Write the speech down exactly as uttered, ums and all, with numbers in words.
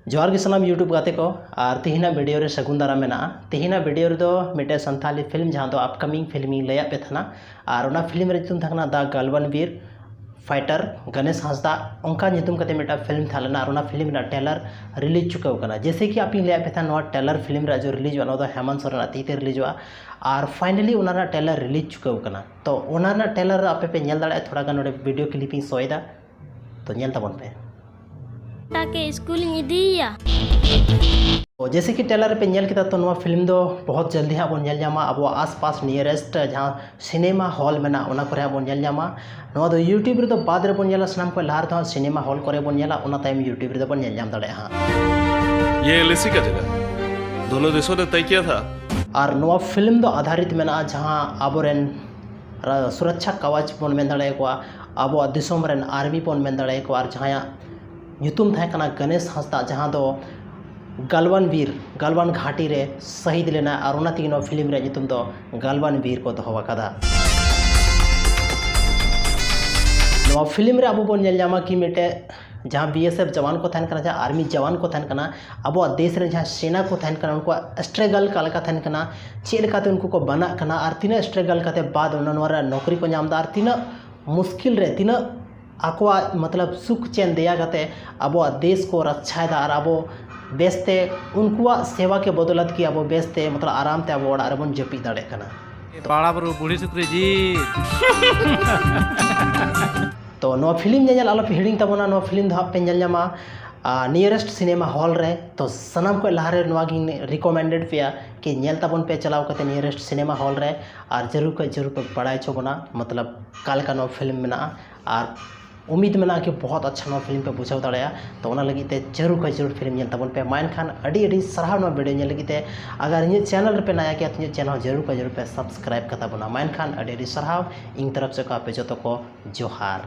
ᱡᱚᱦᱟᱨ ᱜᱮ ᱥᱟᱱᱟᱢ YouTube ᱜᱟᱛᱮ ᱠᱚ, ᱟᱨ ᱛᱮᱦᱮᱧᱟᱜ video ᱨᱮ ᱥᱟᱹᱜᱩᱱ ᱫᱟᱨᱟᱢ ᱢᱮᱱᱟᱜᱼᱟ᱾ ᱛᱮᱦᱮᱧᱟᱜ video ᱨᱮᱫᱚ ᱢᱤᱫᱴᱮᱱ ᱥᱟᱱᱛᱟᱞᱤ film, ᱡᱟᱦᱟᱸ ᱫᱚ upcoming film ᱤᱧ ᱞᱟᱹᱭᱟᱫ ᱯᱮ ᱛᱟᱦᱮᱱᱟ, ᱟᱨ ᱚᱱᱟ film ᱨᱮ ᱧᱩᱛᱩᱢ ᱛᱟᱦᱮᱸ ᱠᱟᱱᱟ The Galwanveer Fighter, Ganesh Hansda, ᱚᱱᱠᱟ ᱧᱩᱛᱩᱢ ᱠᱟᱛᱮ ᱢᱤᱫᱴᱟᱝ film ᱛᱟᱦᱮᱸ ᱞᱮᱱᱟ, ᱟᱨ ᱚᱱᱟ film ᱨᱮᱱᱟᱜ trailer release ᱪᱩᱠᱟᱹᱣ ᱠᱟᱱᱟ᱾ ᱡᱮᱭᱥᱮ ᱠᱤ ᱟᱯᱮᱧ ᱞᱟᱹᱭᱟᱫ ᱯᱮ ᱛᱟᱦᱮᱱᱟ, ᱱᱚᱣᱟ trailer film ᱨᱮ ᱡᱚ releaseᱚᱜᱼᱟ, ᱱᱚᱣᱟ ᱫᱚ ᱦᱮᱢᱟᱱᱛ ᱥᱚᱨᱮᱱᱟᱜ ᱛᱤ ᱛᱮ releaseᱚᱜᱼᱟ, ᱟᱨ finally ᱚᱱᱟ ᱨᱮᱱᱟᱜ trailer release ᱪᱩᱠᱟᱹᱣ ᱠᱟᱱᱟ᱾ ᱛᱚ ᱚᱱᱟ ᱨᱮᱱᱟᱜ trailer ᱨᱮ ᱟᱯᱮ ᱯᱮ ᱧᱮᱞ ᱫᱟᱲᱮᱭᱟᱜᱼᱟ, ᱛᱷᱚᱲᱟ ᱜᱟᱱ ᱱᱚᱰᱮ video clip ᱤᱧ show ᱮᱫᱟ, ᱛᱚ ᱧᱮᱞ ᱛᱟᱵᱚᱱ ᱯᱮ᱾ ᱛᱟᱠᱮ ᱥᱠᱩᱞ ᱤᱧ ᱤᱫᱤᱭᱮᱭᱟ᱾ ᱛᱚ ᱡᱮᱭᱥᱮ ᱠᱤ trailer ᱨᱮᱯᱮ ᱧᱮᱞ ᱠᱮᱫᱟ, ᱛᱚ ᱱᱚᱣᱟ film ᱫᱚ ᱵᱚᱦᱩᱛ ᱡᱚᱞᱫᱤ ᱦᱟᱸᱜ ᱵᱚᱱ ᱧᱮᱞ ᱧᱟᱢᱟ ᱟᱵᱚᱣᱟᱜ ᱟᱥᱯᱟᱥ nearest ᱡᱟᱦᱟᱸ cinema hall ᱢᱮᱱᱟᱜᱼᱟ, ᱚᱱᱟ ᱠᱚᱨᱮ ᱦᱟᱸᱜ ᱵᱚᱱ ᱧᱮᱞ ᱧᱟᱢᱟ᱾ ᱱᱚᱣᱟ ᱫᱚ YouTube ᱨᱮᱫᱚ ᱵᱟᱫ ᱨᱮᱵᱚᱱ ᱧᱮᱞᱟ, ᱥᱟᱱᱟᱢ ᱠᱷᱚᱱ ᱞᱟᱦᱟ ᱨᱮᱫᱚ ᱦᱟᱸᱜ cinema hall ᱠᱚᱨᱮ ᱵᱚᱱ ᱧᱮᱞᱟ, ᱚᱱᱟ ᱛᱟᱭᱚᱢ YouTube ᱨᱮᱫᱚ ᱵᱚᱱ ᱧᱮᱞ ᱧᱟᱢ ᱫᱟᱲᱮᱭᱟᱜᱼᱟ ᱦᱟᱸᱜ᱾ ये एलएसी का जगह, दोनों देशों ने तय किया था। ᱟᱨ ᱱᱚᱣᱟ film ᱫᱚ ᱟᱫᱷᱟᱨᱤᱛ ᱢᱮᱱᱟᱜᱼᱟ ᱡᱟᱦᱟᱸ ᱟᱵᱚᱨᱮᱱ ᱨᱟ-, ᱥᱩᱨᱚᱠᱪᱷᱟ ᱠᱟᱣᱟᱪ ᱵᱚᱱ ᱢᱮᱱ ᱫᱟᱲᱮᱭᱟᱠᱚᱣᱟ, ᱟᱵᱚᱣᱟᱜ ᱫᱤᱥᱚᱢ ᱨᱮᱱ army ᱵᱚᱱ ᱢᱮᱱ ᱫᱟᱲᱮᱭᱟᱠᱚᱣᱟ, ᱟᱨ ᱡᱟᱦᱟᱸᱭᱟᱜ ᱧᱩᱛᱩᱢ ᱛᱟᱦᱮᱸ ᱠᱟᱱᱟ ᱜᱚᱱᱮᱥ ᱦᱟᱸᱥᱫᱟ, ᱡᱟᱦᱟᱸ ᱫᱚ ᱜᱟᱞᱣᱟᱱ ᱵᱤᱨ, ᱜᱟᱞᱣᱟᱱ ᱜᱷᱟᱴᱤ ᱨᱮ ᱥᱟᱹᱦᱤᱫ ᱞᱮᱱᱟ, ᱟᱨ ᱚᱱᱟ ᱛᱮᱜᱮ ᱱᱚᱣᱟ film ᱨᱮᱭᱟᱜ ᱧᱩᱛᱩᱢ ᱫᱚ ᱜᱟᱞᱣᱟᱱ ᱵᱤᱨ ᱠᱚ ᱫᱚᱦᱚ ᱟᱠᱟᱫᱟ᱾ ᱱᱚᱣᱟ film ᱨᱮ ᱟᱵᱚ ᱵᱚᱱ ᱧᱮᱞ ᱧᱟᱢᱟ ᱠᱤ ᱢᱤᱫᱴᱮᱡ ᱡᱟᱦᱟᱸ BSF ᱡᱟᱣᱟᱱ ᱠᱚ ᱛᱟᱦᱮᱱ ᱠᱟᱱᱟ, ᱡᱟᱦᱟᱸ army ᱡᱟᱣᱟᱱ ᱠᱚ ᱛᱟᱦᱮᱱ ᱠᱟᱱᱟ, ᱟᱵᱚᱣᱟᱜ ᱫᱮᱥ ᱨᱮ ᱡᱟᱦᱟᱸ ᱥᱮᱱᱟ ᱠᱚ ᱛᱟᱦᱮᱱ ᱠᱟᱱᱟ, ᱩᱱᱠᱩᱣᱟᱜ struggle ᱚᱠᱟ ᱞᱮᱠᱟ ᱛᱟᱦᱮᱱ ᱠᱟᱱᱟ, ᱪᱮᱫ ᱞᱮᱠᱟᱛᱮ ᱩᱱᱠᱩ ᱠᱚ ᱵᱟᱱᱟᱜ ᱠᱟᱱᱟ, ᱟᱨ ᱛᱤᱱᱟᱹᱜ struggle ᱠᱟᱛᱮ ᱵᱟᱫ ᱚᱱᱟ ᱱᱚᱣᱟ ᱨᱮ ᱱᱚᱠᱨᱤ ᱠᱚ ᱧᱟᱢ ᱮᱫᱟ, ᱟᱨ ᱛᱤᱱᱟᱹᱜ ᱢᱩᱥᱠᱤᱞ ᱨᱮ, ᱛᱤᱱᱟᱹᱜ ᱟᱠᱚᱣᱟᱜ ᱢᱚᱛᱞᱚᱵ ᱥᱩᱠ ᱪᱮᱱ ᱫᱮᱭᱟ ᱠᱟᱛᱮ ᱟᱵᱚᱣᱟᱜ ᱫᱮᱥ ᱠᱚ ᱨᱟᱠᱪᱷᱟᱭᱮᱫᱟ, ᱟᱨ ᱟᱵᱚ ᱵᱮᱥᱛᱮ ᱩᱱᱠᱩᱣᱟᱜ ᱥᱮᱵᱟ ᱠᱮ ᱵᱚᱫᱚᱞᱟᱛ ᱠᱤ ᱟᱵᱚ ᱵᱮᱥᱛᱮ ᱢᱚᱛᱞᱚᱵ ᱟᱨᱟᱢ ᱛᱮ ᱟᱵᱚ ᱚᱲᱟᱜ ᱨᱮᱵᱚᱱ ᱡᱟᱹᱯᱤᱫ ᱫᱟᱲᱮᱭᱟᱜ ᱠᱟᱱᱟ᱾ ᱵᱟᱲᱟ ᱵᱩᱨᱩ ᱵᱩᱲᱦᱤ ᱥᱩᱠᱨᱤ ᱡᱤᱞ᱾ ᱛᱚ ᱱᱚᱣᱟ film ᱧᱮᱧᱮᱞ ᱟᱞᱚᱯᱮ ᱦᱤᱲᱤᱧ ᱛᱟᱵᱚᱱᱟ, ᱱᱚᱣᱟ film ᱫᱚ ᱦᱟᱸᱜ ᱯᱮ ᱧᱮᱞ ᱧᱟᱢᱟ, ᱟᱨ nearest cinema hall ᱨᱮ᱾ ᱛᱚ ᱥᱟᱱᱟᱢ ᱠᱷᱚᱱ ᱞᱟᱦᱟᱨᱮ ᱱᱚᱣᱟ ᱜᱤᱧ recommended ᱯᱮᱭᱟ ᱠᱤ ᱧᱮᱞ ᱛᱟᱵᱚᱱ ᱯᱮ ᱪᱟᱞᱟᱣ ᱠᱟᱛᱮ nearest cinema hall ᱨᱮ, ᱟᱨ ᱡᱟᱹᱨᱩᱲ ᱠᱷᱚᱱ ᱡᱟᱹᱨᱩᱲ ᱯᱮ ᱵᱟᱲᱟᱭ ᱦᱚᱪᱚ ᱵᱚᱱᱟ, ᱢᱚᱛᱞᱚᱵ ᱚᱠᱟ ᱞᱮᱠᱟ ᱱᱚᱣᱟ film ᱢᱮᱱᱟᱜᱼᱟ, ᱟᱨ ᱩᱢᱤᱫ ᱢᱮᱱᱟᱜᱼᱟ ᱠᱤ ᱵᱚᱦᱩᱛ ᱟᱪᱪᱷᱟ ᱱᱚᱣᱟ film ᱯᱮ ᱵᱩᱡᱷᱟᱹᱣ ᱫᱟᱲᱮᱭᱟᱜᱼᱟ᱾ ᱛᱚ ᱚᱱᱟ ᱞᱟᱹᱜᱤᱫ ᱛᱮ ᱡᱟᱹᱨᱩᱲ ᱠᱷᱚᱱ ᱡᱟᱹᱨᱩᱲ film ᱧᱮᱞ ᱛᱟᱵᱚᱱ ᱯᱮ᱾ ᱢᱟ ᱮᱱᱠᱷᱟᱱ ᱟᱹᱰᱤ ᱟᱹᱰᱤ ᱥᱟᱨᱦᱟᱣ ᱱᱚᱣᱟ video ᱧᱮᱞ ᱞᱟᱹᱜᱤᱫ ᱛᱮ᱾ ᱟᱜᱟᱨ ᱤᱧᱟᱹᱜ channel ᱨᱮᱯᱮ ᱱᱟᱭᱟ ᱜᱮᱭᱟ, ᱛᱚ ᱤᱧᱟᱹᱜ channel ᱦᱚᱸ ᱡᱟᱹᱨᱩᱲ ᱠᱷᱚᱱ ᱡᱟᱹᱨᱩᱲ ᱯᱮ subscribe ᱠᱟᱛᱟ ᱵᱚᱱᱟ᱾ ᱢᱟ ᱮᱱᱠᱷᱟᱱ ᱟᱹᱰᱤ ᱟᱹᱰᱤ ᱥᱟᱨᱦᱟᱣ, ᱤᱧ ᱛᱚᱨᱚᱯ ᱥᱮᱫ ᱠᱷᱚᱱ ᱟᱯᱮ ᱡᱚᱛᱚ ᱠᱚ ᱡᱚᱦᱟᱨ᱾